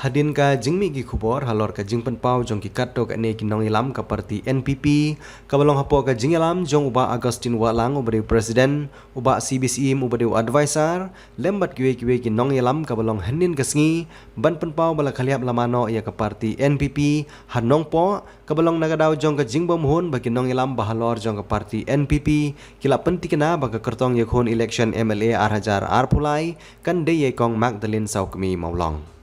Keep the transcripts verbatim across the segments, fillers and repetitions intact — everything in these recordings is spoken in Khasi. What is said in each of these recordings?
Hadien ka jingmih ki khubor halor ka jingpynpaw jong ki katto katne ki nongïalam ka parti N P P, kaba long hapoh ka jingïalam jong u Bah Augustine Wahlang uba dei u President, u Bah C B Syiem uba dei u Advisor, lem bad kiwei kiwei ki nongïalam, kaba long hynnin ka sngi ban pynpaw ba la khylliap lama noh ïa ka parti N P P ha Nongpoh, kaba long na ka daw jong ka jingbymhun ba ki nongïalam ba halor jong ka parti N P P ki la pyntikna ba ka kyrtong ïakhun election M L A ar hajar arphew lai kan dei ïa i Kong Magdalene Sawkmie Mawlong.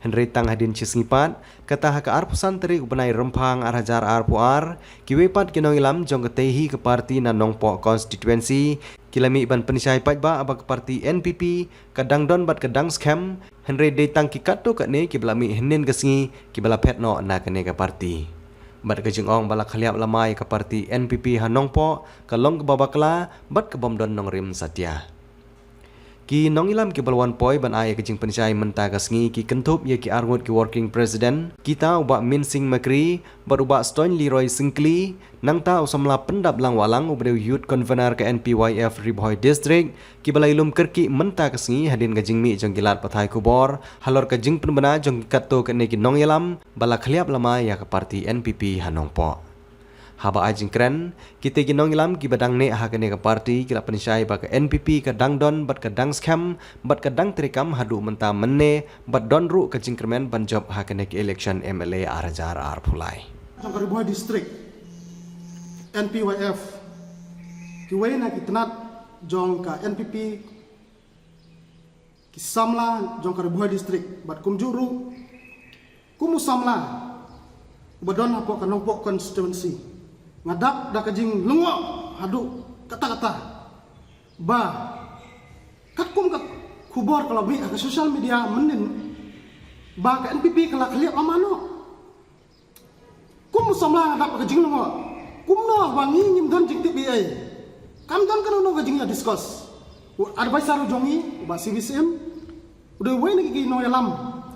Hynrei tang hadien shi sngi pat, kata ha ka arphew san tarik u bnai Rymphang ar hajar arphew ar, kiwei pat ki nongïalam jong katei hi ka parti na Nongpoh constituency ki la mih ban pynshai paidbah ba ka parti N P P ka dang don bad ka dang skhem, hynrei dei tang ki katto katne kiba la mih hynnin ka sngi kiba la phet noh na kane ka parti. Bad ka jingong ba la khylliap lama ïa ka parti N P P ha Nongpoh ka long kaba bakla bad ka bym don nongrim satia. Ki nongïalam kiba la wan poi ban ai ka jingpynshai mynta ka sngi ki kynthup ïa ki arngut ki working president, kita u Bah Mynsing Makri bad u Bah Stanley Roy Syngkli, nangta u samla Pyndaplang Wahlang uba dei u youth convener ka N P Y F Ri Bhoi District, kiba la ïalum kyrkieh mynta ka sngi hadien ka jingmih jong ki lad pathai khubor halor ka jingpynbna jong ki katto katne ki nongïalam ba la khylliap lama ïa ka parti N P P ha Nongpoh. Haba ai jingkren, kita ki nongïalam kiba dang neh ha kane ka parti ki la pynshai ba ka N P P ka dang don bad ka dang skhem bad ka dang treikam haduh mynta mynne, bad don ruh ka jingkyrmen ban jop ha kane ka election M L A ar hajar arphew lai. Jong ka Ri Bhoi District, N P Y F, kiwei na ki tnat jong ka N P P, ki samla jong ka Ri Bhoi District bad kumjuh ruh kum u samla uba don hapoh ka Nongpoh constituency, nga dap da ka jinglyngngoh haduh katta katta ba katkum ka khubor ka la mih ha ka social media mynnin ba ka N P P ka la khylliap lama noh. Kum u samla nga dap ka jinglyngngoh, kumno ba ngi ngim don jingtip ei ei? Kam don kano kano ka jingïa discuss. U advisor u jong ngi, u Bah C B Syiem, u dei uwei na ki nongïalam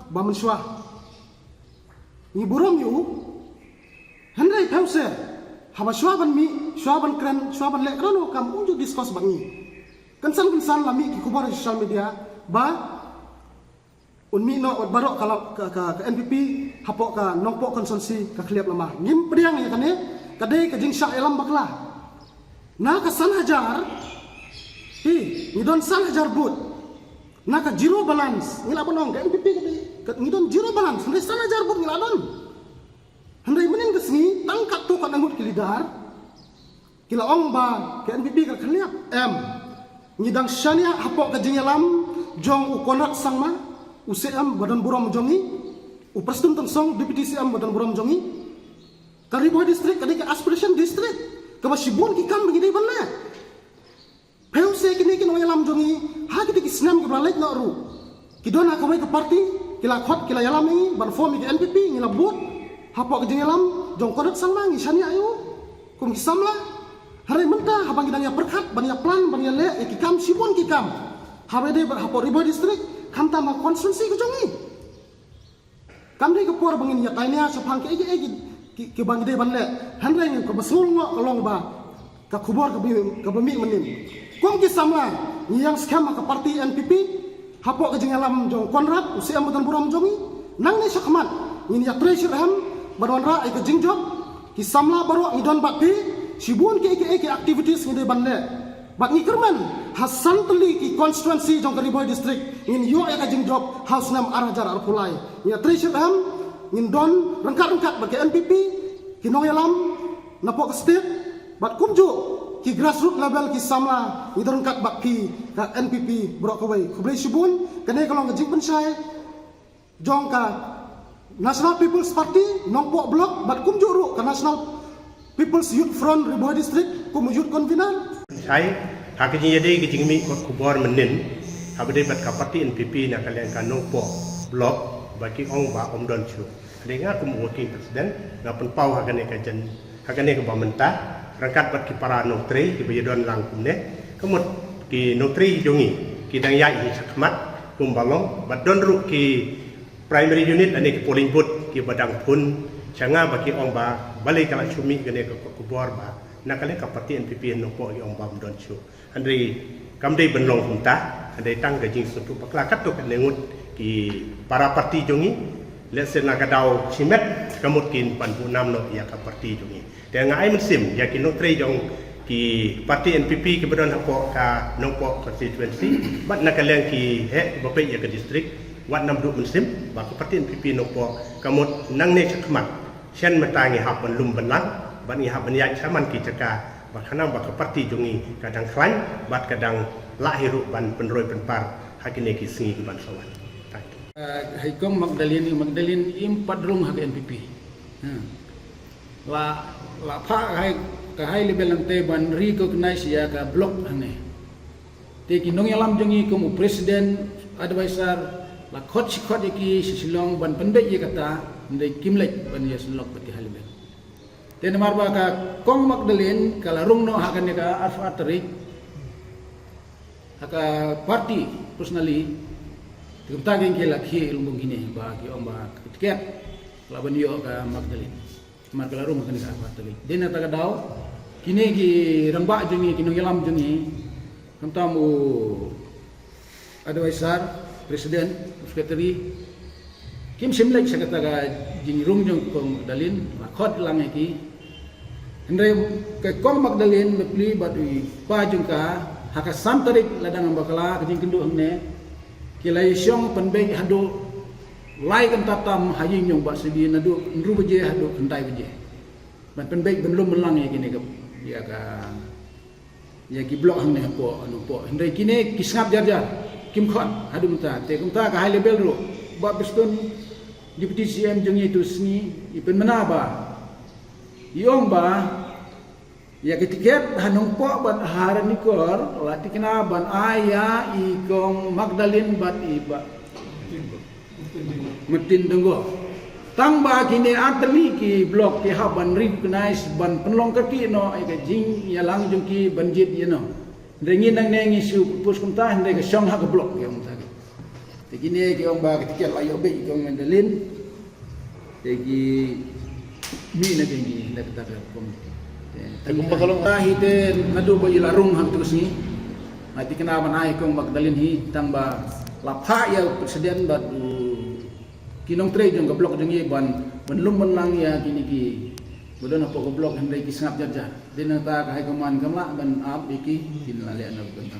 ba mynshuwa ngi burom ïa u. Hynrei pheuse, haba shuwa ban mih, shuwa ban kren, shuwa ban leh kano kano kam, um ju discuss bad ngi. Kynsan kynsan la mih ki khubor ha social media ba un mih noh wat baroh ka, ka, ka, ka N P P hapoh ka Nongpoh constituency ka khylliap lama. Ngim pdiang ïa kane, ka dei ka jingshah ïalam bakla. Na ka san hajar, hi, ngi don san hajar vote. Na ka zero balance, ngi lah ban ong ka N P P ka dei, ka, ngi don zero balance, hynrei san hajar vote ngi lah don. Hynrei mynnin ka sngi, tang katto katne ngut ki leader ki la ong ba ka N P P ka khylliap. Em, ngi dang shaniah hapoh ka jingïalam jong u Conrad Sangma, u C M ba don burom jong ngi, u Prestone Tynsong, Deputy C M ba don burom jong ngi. Ka Ri Bhoi District ka dei ka aspiration district kaba shibun ki kam ba ngi dei ban leh. Pheuse kine ki nongïalam jong ngi ha kine ki snem kiba la leit noh ruh, ki don ha kawei ka parti, ki la khot, ki la ïalam ïa ngi ban form ïa ka N P P, ngi la bud hapoh ka jingïalam jong u Conrad Sangma, ngi shaniah ïa u kum ki samla. Hynrei mynta haba ngi dang ïa pyrkhat ban ïa plan ban ïa leh ïa ki kam, shibun ki kam, haba ïadei bad hapoh Ri Bhoi District, khamtam ha constituency ka jong ngi, kam dei ka por ba ngin ïa tainia shaphang kiei kiei ki, ki, kiba ngi dei ban leh. Hynrei kaba sngewlyngngoh ka long ba ka khubor kaba, kaba mih mynnin, kum ki samla ngi ïeng skhem ha ka parti N P P hapoh ka jingïalam jong u Conrad, u C M ba don burom jong ngi. Nangne shakhmat ngin ïatrei shitrhem ban wanrah ïa ka jingjop. Ki samla baroh ngi don bad phi, shibun kiei kiei ki activities ngi dei ban leh. Bad ngi kyrmen ha san tylli ki constituency jong ka Ri Bhoi District ngin ïoh ïa ka jingjop ha u snem ar hajar arphew lai. Ngi ïatrei shitrhem, ngin don ryngkat ryngkat bad ka N P P, ki nongïalam napoh ka state, bad kumjuh ki grassroots level ki samla, ngi don ryngkat bad ki, ka N P P baroh kawei. Khublei shibun, kane ka long ka jingpynshai jong ka National People's Party Nongpoh Block bad kumjuh ruh ka National People's Youth Front Ri Bhoi District kum u youth convener. Shai, ha ka jingïadei ka jingmih kot khubor mynnin, haba dei bad ka parti N P P na ka liang ka Nongpoh Block, ba ki ong ba ym don shuh. Hynrei nga kum working president, nga pynpaw ha kane ka jan, ha kane kaba mynta, ryngkat bad ki para nongtrei kiba ïadon lang kumne, ka mut ki nongtrei jong ngi ki dang ïaid hi shakhmat kumba long, bad don ruh ki primary unit lane ki polling booth kiba dang phone sha nga ba ki ong ba balei ka la shu mih kane ka khubor ba na ka liang ka parti N P P Nongpoh ki ong ba ym don shuh. Hynrei kam dei ban long kumta, hynrei tang ka jingsngewthuh bakla katto katne ngut ki para parti jong ngi, lehse na ka daw shimet ka mut kin pan buh nam noh ïa ka parti jong ngi. Te nga ai mynsiem ïa ki nongtrei jong ki parti N P P kiba don hapoh ka Nongpoh constituency bad na ka liang ki heh kiba peit ïa ka district, wat nang duh mynsiem ba ka parti N P P Nongpoh ka mut nangne shakhmat shen mynta ngi hap ban lum ban lang bad ngi hap ban ïaid shaman ki jaka ba khnang ba ka parti jong ngi ka dang khlaiñ bad ka dang lah hi ruh ban pynroi pynpar ha kine ki sngi ki ban sa wan. Thank you. Uh, hai kong Magdalene, Magdalene im pat rung ha ka N P P. Hmm. La, la phah hai, ka high level nangte ban recognize ïa ka block hangne. Te ki nongïalam jong ngi kum u president, advisor, la khot shi khot ïa ki sha Shillong ban pynbeit ïa kata, hynrei kim leit ban ïa sylok pat ki high level. Te namar ba ka kong Magdalene ka la rung noh ha kane ka arphew ar tarik ha ka party personally. Te kumta ki la khie lumbung kine ba ki ong ba ka tiket la ban ïoh ka Magdalene. Namar ka la rung ha kane ka arphew ar tarik. Dei na kata ka daw kine ki rangbah jong ngi, ki nongïalam jong ngi, khamtam u advisor, president, secretary, kim shym leit sha kata ka jingrung jong kong Magdalene, la khot lang ïa ki. Hynrei ka kong Magdalene bapli bad u pa jong ka, ha ka san tarik la dang bakla ka jingkynduh hangne, ki la ïa shong pynbeit haduh lai kynta tam ha ïing jong Bah Sibi, naduh hynriew baje haduh khyndai baje. Ban pynbeit ban lum ban lang ïa kine ka, ïa ka ïa ki block hangne hapoh Nongpoh. Hynrei kine ki sngap jar jar, kim khot haduh mynta. Te kumta ka high level ruh, Bah Prestone, Deputy C M jong ngi tu sngi i pynmynna ba i ong ba ïa ki tiket ha Nongpoh bad ha Ranikor la tikna ban ai ïa i kong Magdalene bad i Bah Martin Denggo. Tang ba kine ar tylli ki block ki hap ban recognize ban pynlong kyrkieh noh ïa ka jingïalang jong ki ban jied ïa no. Hynrei ngi nangne ngi shu propose kumta, hynrei ka shong ha ka block ki ong kumta. Te kine ki ong ba ka tiket la ïoh beit i kong Magdalene. Te ki mih na ki ngi na kata ka komiti. Te kumba ka long. Te hi te naduh ba i la rung ha kata ka sngi. Nga tikna ban ai kong Magdalene hi tang ba la phah ïa u president bad u ki nongtrei jong ka block jong ngi ban, ban lum ban lang ïa kine kiba don hapoh ka block, hynrei ki sngap jar jar. Dei nangta ka high command kam lah ban ap ïa ki, kin la leh na ka bynta.